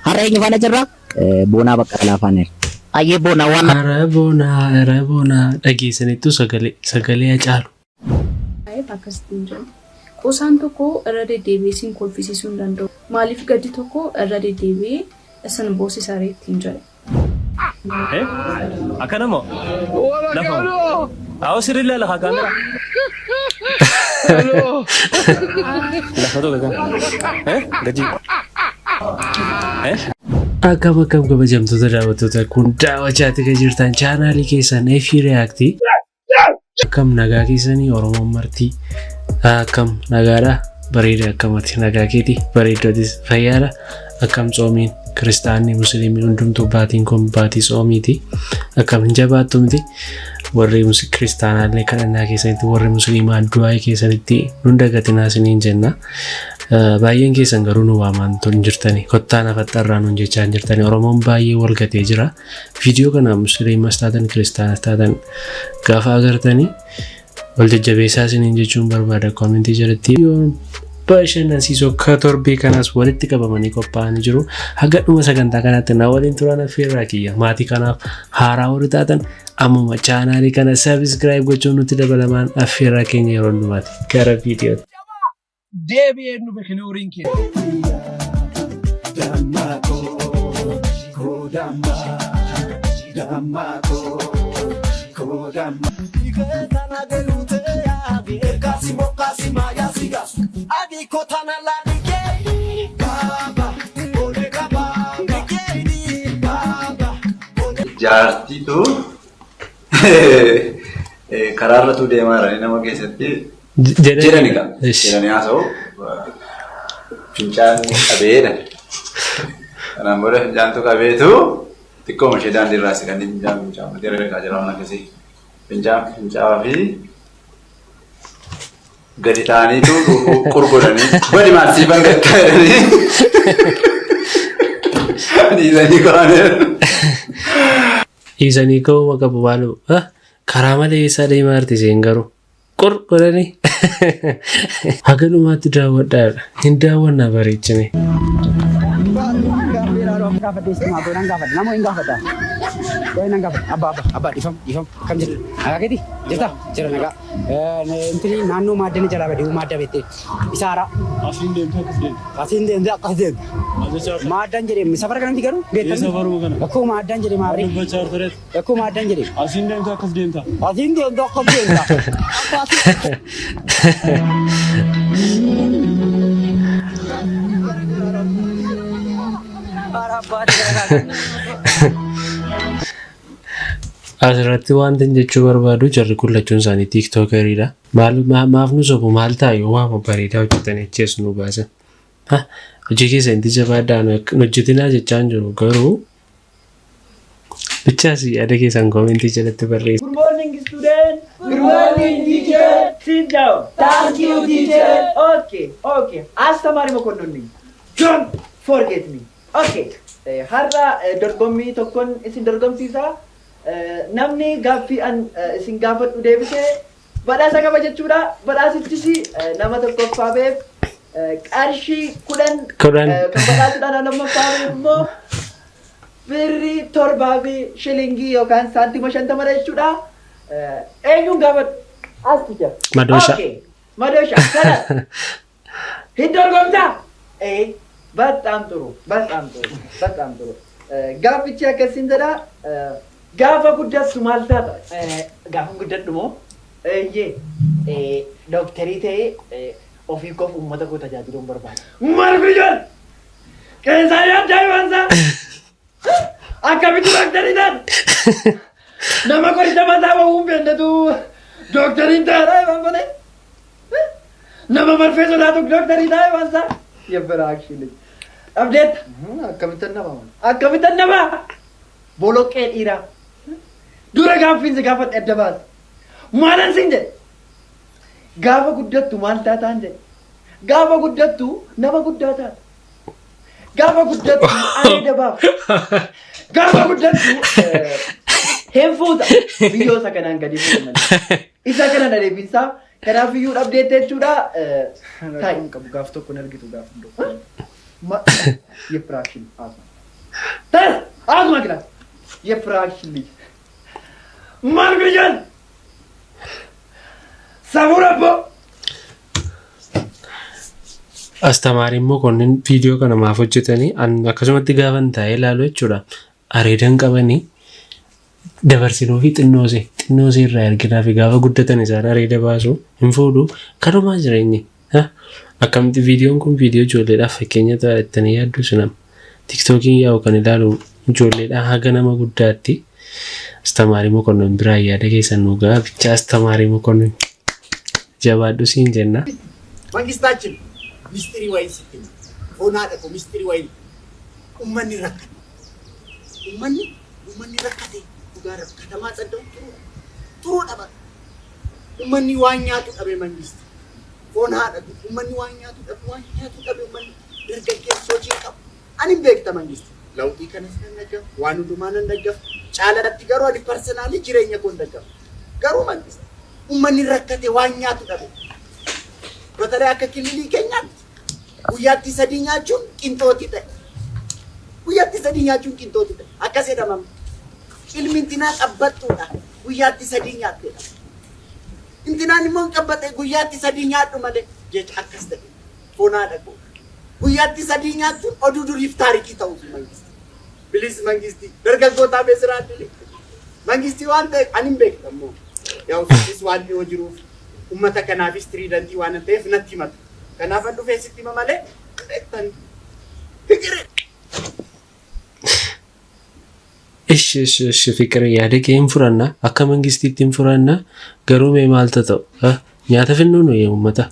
Har'a eenyu faana jirra? Boonaa Baqqalaa faana jirra. Ayyee Boonaa waan Ara boonaa, ara boonaa dhageessanittu sagalee sagalee Hacaalu. Akkasitti hin jedhu. Qosaan tokko irra deddeebi'ee isin kolfisiisuu hin danda'u. Maaliif gaddi tokko irra deddeebi'ee isin boosisa ree ittiin jedhe. Akkana moo? Lafa moo? Awwa sirrii lafa kaamera. Lafa tokko kan. Gaji. Akkam akkam kabajamtoota daawwattoota kun daawwachaati kan jirtan chaanaalii keessan Efi React. Akkam nagaa keessanii Oromoon martii akkam nagaadha bareeda akkamati nagaa keeti bareeddotis fayyaadha akkam tsoomiin kiristaanni musliimiin hundumtuu baatiin kun baatii tsoomiiti akkam hin jabaattu miti warri kiristaanaallee kadhannaa keessanitti warri musliimaa du'aa keessanitti nun dagatinaa isiniin jenna. Baay'een keessan garuu nu waamaan tun jirtani kottaa nafaxxarraa nun jechaa hin jirtani Oromoon baay'ee wal gatee jira. Viidiyoo kana musliimas taatan kiristaanas taatan gaafa agartanii wal jajjabeessaa isiniin jechuun barbaada koomentii jalatti bashannansiisoo akka torbee kanaas walitti qabamanii qophaa'anii jiru. Haga dhuma sagantaa kanaatti na waliin turan affeerraa kiyya. Maatii kanaaf haaraa warri taatan ammuma chaanaalii kana subscribe gochuun nutti dabalamaan affeerraa keenya yeroo hundumaati. Gara viidiyootti. Deebi'ee nu beekne horiin keenya. Jaartiitu karaarratu deemaa jiranii nama keessatti jedhani gaa. Jedhanii haasa'u fincaan qabeedha. Kanaan booda fincaantu qabeetu xiqqooma ishee daandii irraa siqanii fincaan fincaan jira jira waan akkasii. Fincaan fincaa'aa fi gadi ta'aniitu qurgodhanii badi maal siifan gadi ta'anii dhiisanii ka'anii. Dhiisanii ka'uu qabu maaloo karaa malee eessaa deemaa jirti isheen garuu qur godhanii haga dhumaatti daawwadhaadha hin daawwannaa bareechine. Gaafadhe istimaa godhan gaafadha. Namoo hin gaafadha. Qoy nan gaafadha. Abbaa abbaa abbaa dhifam dhifam akkam jirta? Nagaa keeti? Jirta? Jira nagaa. Intini naannoo maaddani jalaa badee maadda beektee. Isa haaraa. Asiin deemtee akkas deemte. Asiin deemtee akkas deemte. Maal jechaa jirta? Maaddaan jedhee safara kanatti garuu beektanii. Safaruma kana. Rakkoo maaddaan jedhee Maal maarree. dubbachaa jirta? Rakkoo maaddaan jedhee. Asiin deemtee akkas deemta. Asiin deemtee akkas deemta. Akka asii. Asirratti wanti jechuu barbaadu jarri kun lachuun isaanii tiiktookeriidha. Maal maaf nu sobu maal ta'a yoo waama bareedaa hojjetanii achi nu baasan. Hojii keessa inti jabaadhaa nu hojjetinaa jechaa hin jiru garuu bichaas yaada keessan koomentii jalatti barreessa. Good morning, student. Good morning, teacher. Sit down. Thank you, teacher. Okay. አስተማሪ መኮንን ነኝ። Don't forget me. Okay. Har'a dorgommii tokkoon isin dorgomsiisa. Namni gaaffii an isin gaafadhu deebisee badhaasa qaba jechuudha. Badhaasichis nama tokkoffaa ba'eef qarshii 10 10. Kan badhaasuudha nama lammaffaa ba'eef immoo birrii 7 fi shilingii yookaan saantima 50 jechuudha. Eenyuun gaafadhu? As teacher. Madoosha. Okay. Madoosha. Kana. Hin dorgomtaa? Ee. በጣም ጥሩ በጣም ጥሩ በጣም ጥሩ። Gaaffichi akkasiin jedha. Gaafa guddattu maal taata? Gaafa guddadhu moo? Eeyyee. Dooktarii ta'ee ofii koof uummata koo tajaajiluun barbaada. Marbijoon! Qeensaa yaaddaa himansaa! Akkamitti dooktarii taata? Nama qoricha mataa bahuu hin beeknetu dooktariin taata himan malee. Nama marfee sodaatu dooktarii ta'a himansaa. Yebbera akshili. Abdeetta. Akkamittan nama? Akkamittan nama? Boloqqee dhiiraa. Dura gaaffiin si gaafadhe adda baasa. Maalan siin jedhe? Gaafa guddattu maal taataan jedhe? Gaafa guddattu nama guddaa taata. Gaafa guddattu areeda baaf. Gaafa guddattu hin fuuta. Biyyoo isa kanaan gadi fuudhu malee. Isa kana na deebisaa. Kanaaf iyyuu dhabdeette jechuudha. Rakkoon qabu gaaf tokko hin argitu gaaf hunduu. የፍራሽን አዝማ ተነስ፣ አዝማ ግላት የፍራሽን ልጅ ማን ግልጃል ሰቡረቦ Astamaariin Mokonnin viidiyoo kana maaf hojjetanii akkasumatti gaafan taa'ee ilaalu jechuudha. Areedan qabanii dabarsinuu fi xinnoosee xinnoosee irraa erginaa fi gaafa guddatan isaan areeda baasu hin fuudhu kanumaa jireenyi. Akkamitti viidiyoon kun viidiyoo ijoolleedhaaf fakkeenya ta'a jettanii yaaddu sinam. Tiktookiin yaa'u kan ilaalu ijoolleedhaan haga nama guddaatti. Astamaarii Mokonnin biraa yaada keessan nu gahaa bichaa Astamaarii Mokonnin jabaadhu siin jenna. መንግስታችን ሚስጥሪ ወይን ስትል ሆና ደቆ ሚስጥሪ ወይን ummanni rakkate ummanni rakkate dhugaa katamaa tsadda'u turuu dhaba ummanni waan nyaatu dhabe mangisti foon haadha ummanni waan nyaatu dhabe waan nyaatu dhabe ummanni dargaggeessi hojii qabu ani hin beekta mangisti lawxii kanas nan daggafu waan hundumaa nan daggafu caalatti garuu ani personally jireenya koo hin daggafu garuu mangisti ummanni rakkate waan nyaatu dhabe በተለይ akka kililii keenyaatti guyyaatti sadii nyaachuun qinxootii ta'e. Guyyaatti sadii nyaachuun qinxootii ta'e. Akkas jedhamama. Ilmi intinaa qabbattuudha. Guyyaatti sadii nyaatteedha. Intinaan immoo hin qabbatte guyyaatti sadii nyaadhu malee jecha akkas ta'e. Foonaa dhaqu. Guyyaatti sadii nyaachuun oduu duriif taarikii ta'uuf mangisti. Bilis mangisti dargaggootaaf ስራ ዕድል mangisti waan ta'eef ani hin beekta immoo. Yaa ofiis waan dhiyoo jiruuf ummata kanaafis tiriidantii waan ta'eef natti himatu. Kanaaf an dhufee sitti hima malee beektan. Fikiri. Ishi ishi ishi Fiqir yaada kee hin furanna akka mangistiitti hin furanna garuu mee maaltu ta'u nyaata finnuu nuyi uummata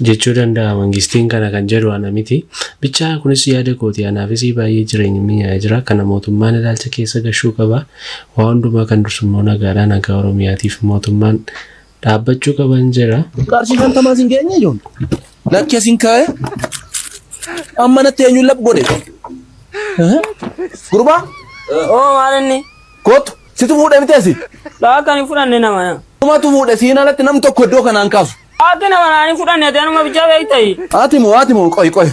jechuu danda'a mangistiin kana kan jedhu ana miti bichaa kunis yaada kooti anaafis baay'ee jireenyi mi'aayee jira kana mootummaan ilaalcha keessa gashuu qaba waa hundumaa kan dursummoo nagaadhaa nagaa oromiyaatiif mootummaan dhaabbachuu qaban jira. Qarshii 50 siin geenye ijoon. Lakki asiin kaa'e. Amma natti eenyuun lap godhe. Gurbaa. Oo maal inni? Kootu situ fuudhee miti asi. Laa kan hin fudhanne nama. Tumatu fuudhe siin alatti nam tokko iddoo kanaan kaasu. Ati nama naan hin fudhanne ati anuma bichaa beektayi. Ati moo ati moo qoy qoy.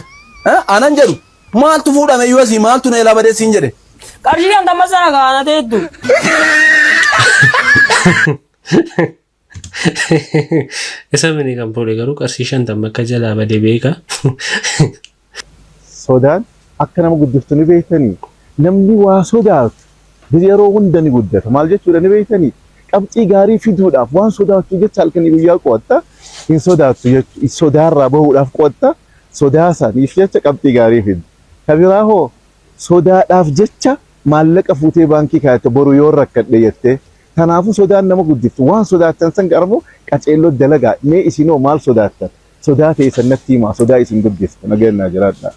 Anan jedhu maaltu fuudhame iyyuu asii maaltu na ilaa badee siin jedhe. Qarshii 50 sana kaana teettu. Isa mini kan fuudhe garuu qarshii 50 akka jalaa bade beeka. Sodaan akka nama guddiftu ni beektanii namni waa sodaatu yeroo hunda ni guddata. Maal jechuudha ni beektanii qabxii gaarii fiduudhaaf waan sodaattu jecha halkanii guyyaa qo'atta hin sodaattu jechuudha. Sodaarraa bahuudhaaf qo'atta sodaa saniif jecha qabxii gaarii fiddu. Kan biraa hoo sodaadhaaf jecha maallaqa fuutee baankii kaa'atte boru yoo rakkadhe jettee kanaafuu sodaan nama guddiftu waan sodaattan san garuu qaceelloo dalagaa mee isinoo maal sodaattan sodaa teessan natti himaa sodaa isin guddiftu nageenyaa jiraadhaa.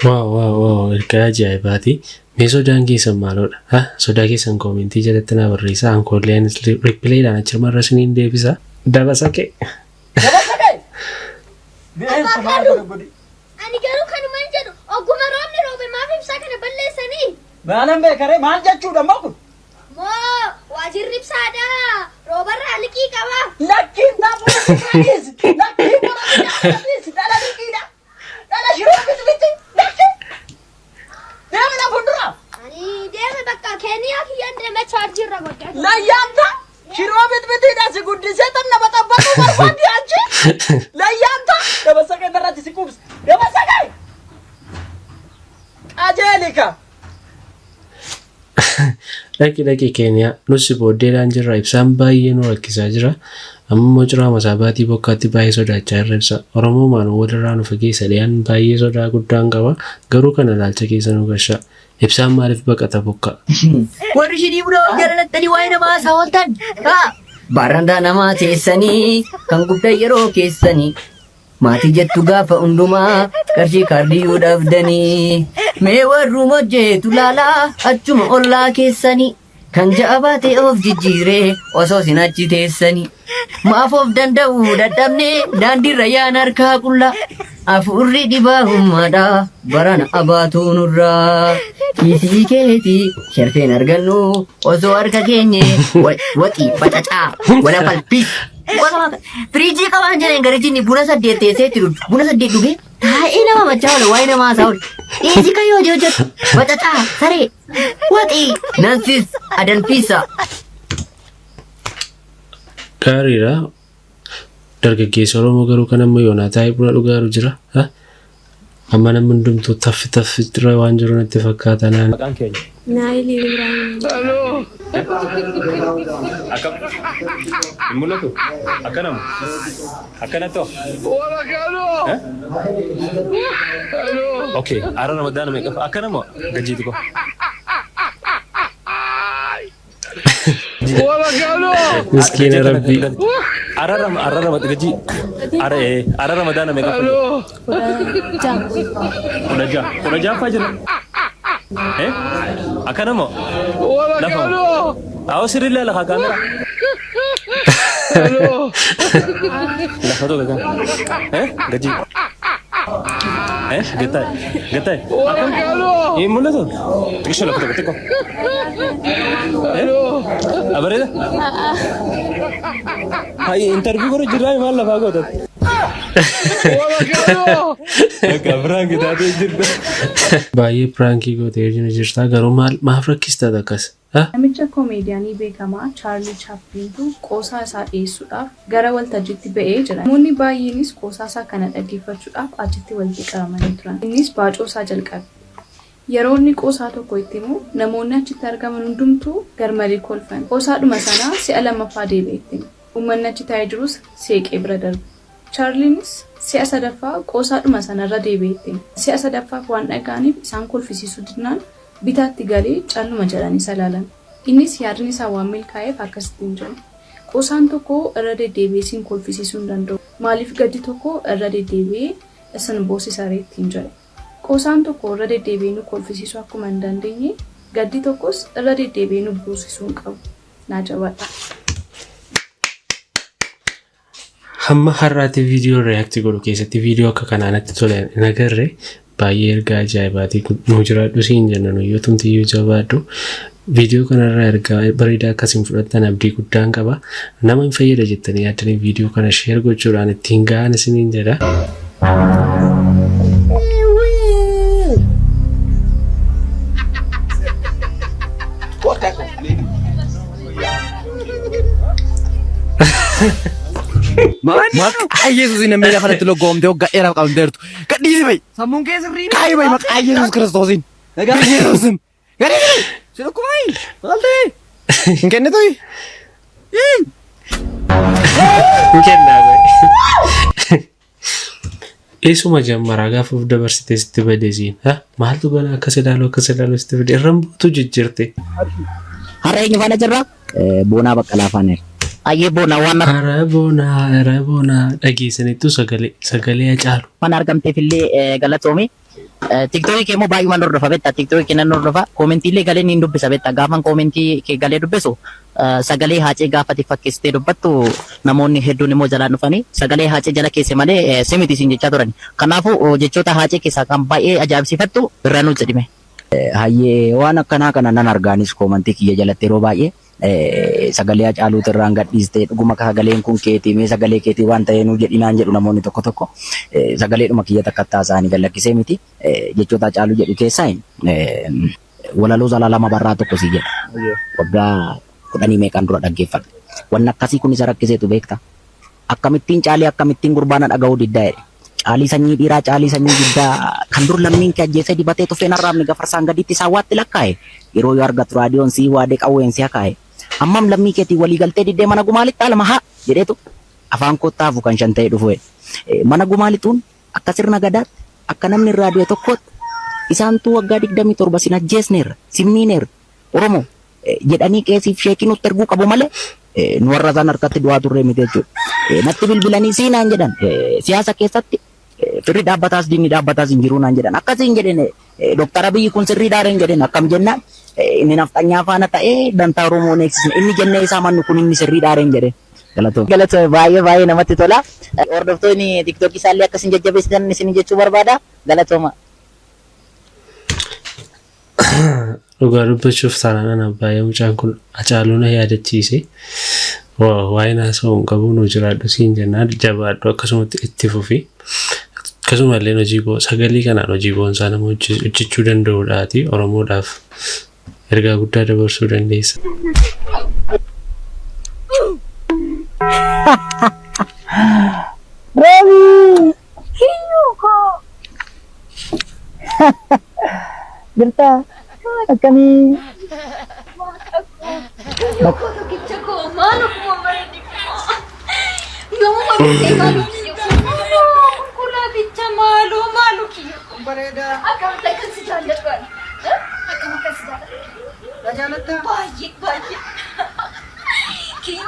Wow wow wow ergaa ajaa'ibaati. Mee sodaan keessan maaloodha? Ha sodaa keessan koomentii jalatti naa barreessaa. Ankoollee anis ripileedhaan achirmarra isiniin deebisa. Dabasaqee. Ani garuu kanumaan jedhu ogguma roobni roobe maaf ibsaa kana balleessanii? Maalan beekaree maal jechuudha ammoo kun? Moo waajirri ibsaadhaa roobarraa liqii qaba. Lakkiin taaphuudhaaf lakkiin boona dhala liqiidha. Dhala shiroo bitti lakki. Deemi na fuuldura. Ani deeme bakka Keeniyaa kiyyaan deeme chaarjii irra godhe. Layyaanta shiroo bitbitiidha si guddisee tan nama xabbatu barbaaddi achi. Layyaanta dabasaqee irratti si qubsa. Dabasaqee. Qajeelika. Dhaqi dhaqi Keeniyaa nusi booddeedhaan jirra ibsaan baay'ee nu rakkisaa jira. Amma immoo ciraa masaa baatii bokkaatti baay'ee sodaachaa jirra ibsa. Oromoo walirraa nu fageessa dhiyaan baay'ee sodaa guddaan qaba. Garuu kana ilaalcha keessa nu gasha. Ibsaan maaliif baqata bokka? Warri shidii buna of jaalalattanii waa'ee namaa haasaa ooltan. Barandaa namaa teessanii kan gubdan yeroo keessanii. Maatii jettu gaafa hundumaa qarshii kaardiyyuu dhabdanii. Mee warruma hojjetu laalaa achuma ollaa keessanii. Kan ja'a baatee of jijjiiree osoo sin achi teessanii. Maaf of danda'uu dadhabnee daandiirra yaan harkaa qullaa. Afurri dhibaa hummaadha barana abaatu nurraa. Kiisii keetii sharfeen argannu osoo harka keenye waxii bacacaa wala falpis. Firiijii qabaan jedheen gara jinni buna 8 teessee itti dhugdu. Buna 8 dhugee Taa'ee nama machaa oola waa'ee namaa haasa'aa oola. Dhiisi kan yoo hojii hojjetu. Baxaxaa saree. Waxii. Nansis adanfiisa. Gaariidha. Dargaggeessa Oromoo garuu kan amma yoonaa taa'ee buna dhugaaru jira. Amma namni hundumtuu taffi taffi irra waan jiru natti fakkaata naan. Maqaan keenya. Naayilii Ibrahim. Akkam? Hin mul'atu? Akkanamu? Akkanatti hoo? Eh? Okay, ara ramadaana meeqa? Akkanamoo? Gajiitu koo. Miskiina Rabbii. Ara ara gaji ara ara ramadaana meeqa? 16. 16. 16ffaa jira. Eh? Akkanamoo? Lafa. Awwa sirriillee lafa kaamera. Lafa tokko kan. Eh? Gaji. Eh? Gattaay. Gattaay. Akkam? Hin mul'atu? Xiqqishoo lafa tokko xiqqoo. Eh? Abareeda? Hayi interview godhu jirraa maal lafaa gootat? Akka prank taatee jirta. Baay'ee prankii gootee jirta garuu maal maaf rakkista akkas? Namicha koomeediyaanii beekamaa Chaarlii Chaappiintu qoosaa isaa dhiyeessuudhaaf gara waltajjiitti ba'ee jira. Namoonni baay'eenis qoosaa isaa kana dhaggeeffachuudhaaf achitti walitti qabamanii turan. Innis baacoo isaa jalqabe. Yeroo inni qoosaa tokko itti himu namoonni achitti argaman hundumtuu garmalee kolfan. Qoosaadhuma sana si'a lammaffaa deebi'ee itti hime. Uummanni achi taa'ee jirus seeqee bira darbe. Chaarliinis si'a sadaffaa qoosaadhuma sana irra deebi'ee itti hime. Si'a sadaffaaf waan dhaga'aniif isaan kolfisiisuu didnaan bitaatti galee calluma jedhanii isa ilaalan. Innis yaadni isaa waan milkaa'eef akkas ittiin jedhe. Qoosaan tokko irra deddeebi'ee isin kolfisiisuu hin danda'u. Maaliif gaddi tokko irra deddeebi'ee isin boosisa ree ittiin jedhe. Qoosaan tokko irra deddeebi'ee nu kolfisiisuu akkuma hin dandeenye gaddi tokkos irra deddeebi'ee nu boosisuu hin qabu. Naa jabaadhaa. Hamma har'aatti viidiyoo react godhu keessatti viidiyoo akka kanaa natti tole hin agarre. Baay'ee ergaa ajaa'ibaatii nu jiraadhu siin jenna nu yoo tumtiyyuu jabaadhu. Viidiyoo kanarraa ergaa bareedaa akkasiin fudhattan abdii guddaan qaba. Nama hin fayyada jettanii yaaddanii viidiyoo kana share gochuudhaan ittiin ga'an isiniin jedha. Maqaa Yesuusiin namni lafa irratti loggoomtee waggaa dheeraaf qabamteertu. Gadhiisi ba'i. Sammuun kee sirrii. Kaayii ba'i maqaa Yesuus Kiristoosiin. Nagaa Yesuusin. Gadhiisi ba'i. Si dhukkubayi. Maal ta'e? Hin kennituyi. Hin kennaa ba'i. Isuma jammaraa gaafa of dabarsitee sitti bade siin. Maaltu gana akkas ilaalu akkas ilaalu sitti fide irran buutu jijjiirte. Har'a eenyu faana jirra? Boonaa Baqqalaa faana jirra. Ayyee Boonaa waan Hara boonaa hara boonaa dhageessanittu sagalee sagalee Hacaalu. Mana argamteef illee galatoomi. Tiktookii kee immoo baay'umaan hordofa beektaa. Tiktookii kee nan hordofa. Koomentii illee galee niin dubbisa beektaa. Gaafan koomentii kee galee dubbisu sagalee Haacee gaafati fakkeessitee dubbattu namoonni hedduun immoo jalaan dhufanii sagalee Haacee jala keesse malee si miti siin jechaa turani. Kanaafuu jechoota Haacee keessaa kan baay'ee ajaa'ibsiifattu irraa nuuf jedhime. Hayyee waan akkanaa kana nan argaanis koomantii kiyya jalatti yeroo baay'ee sagalee Hacaaluuti irraan gadhiiste dhuguma sagaleen kun keetii mee sagalee keetii waan ta'ee nuu jedhi naan jedhu namoonni tokko tokko sagaleedhuma kiyya takka haasa'anii gad lakkisee miti jechoota Hacaaluu jedhu keessaa walaloo Zalaalam Abarraa tokko sii jedha waggaa kudhanii meeqaan dura dhaggeeffadhe wanni akkasii kun isa rakkiseetu beekta Akkamittiin caalii akkamittiin gurbaa na dhaga'uu diddaa jedhe. Caalii sanyii dhiiraa caalii sanyii guddaa kan dur lammiin kee ajjeesee dibatee tufeen arraabni gafarsaan gaditti saawwaatti lakkaa'e. Yeroo yoo argatu raadiyoon sii waadee qawween si hakaa'e. Ammam lammii keetiin walii galtee diddee mana gumaa lixxaa lama haa jedheetu afaan kootti hafu kan shan ta'ee dhufu jedhe. Mana gumaa lixuun akka sirna gadaatti akka namni irraa du'e tokkootti isaantuu waggaa 27 sin ajjeesneerra sin miineerra Oromoo jedhanii qeesiif sheekii nutti erguu qabu malee nu warra isaan harkatti du'aa turre miti jechuudha. Natti bilbilanii sii naan jedhan siyaasa keessatti firri dhaabbataas diinni dhaabbataas hin jiru naan jedhan. Akkasii hin jedhine Dooktar Abiyyi kun sirrii dhaara hin jedhin akkam jennaan inni nafxanyaa faana ta'ee dantaa Oromoo hin eegsisne inni jennee isaa mannu kun inni sirrii dhaara hin jedhin. Galatoom. Galatoome baay'ee baay'ee namatti tola. Hordoftoonni TikTok isaallee akka isin jajjabeessitan isin jechuu barbaada. Galatooma. Dhugaa dubbachuuf taanaan ana baay'ee mucaan kun Hacaaluu na yaadachiise. Waa'ee haasa'uu hin qabu nu jiraadhu siin jennaan jabaadhu akkasumatti itti fufi. Akkasumallee hojii sagalee kanaan hojii boonsaa nama hojjechuu danda'uudhaati Oromoodhaaf ergaa guddaa dabarsuu dandeessa. Roobii! Kiyyuu koo! Jirtaa? Akkamii? Tokkicha koo maal ofuma bareeddi Namuma bitee maaloo kiyya koo gurguraaficha maaloo maaloo kiyya koo bareedaa. Akkamitti akkan si jaalladhu ani akkam akkan si jaalladhu Na jaalattaa? Baay'ee baay'ee kiyya.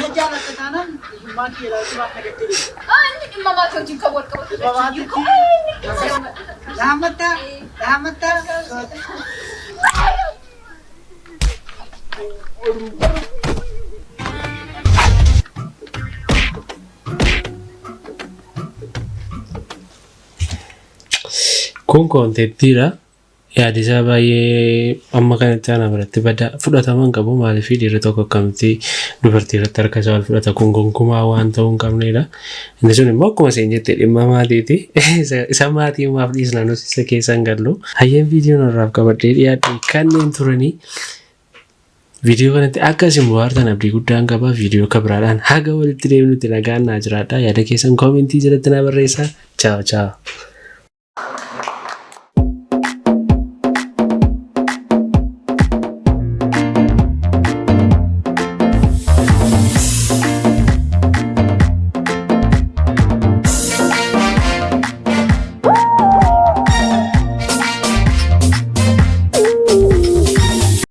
Na jaalatta taanaan hiyyummaa kiyya ilaalchuu baaf nagattee deemta. Inni dhimma maatii wajjin kan wal qabatu Dhimma kiyya koo. Dhaammattaa? Dhaammattaa? Kun koonteettiidha. Yaadi isaa baay'ee amma kanatti ana biratti badaa fudhatama hin qabu. Maaliif dhiirri tokko akkamitti dubartii irratti harka isaa ol fudhata kun gonkumaa waan ta'uu hin qabnedha. Inni sun immoo akkuma isheen jette dhimma maatiiti. Isa maatii maaf dhiisna nus isa keessa hin gallu. Hayyeen viidiyoon har'aaf qabadhee dhiyaadhe kanneen turanii Viidiyoo kanatti akka isin bohaartan abdii guddaan qaba. Viidiyoo akka biraadhaan haga walitti deemnutti nagaan naa jiraadha. Yaada keessan koomentii jalatti naa barreessaa. Chaaw chaaw.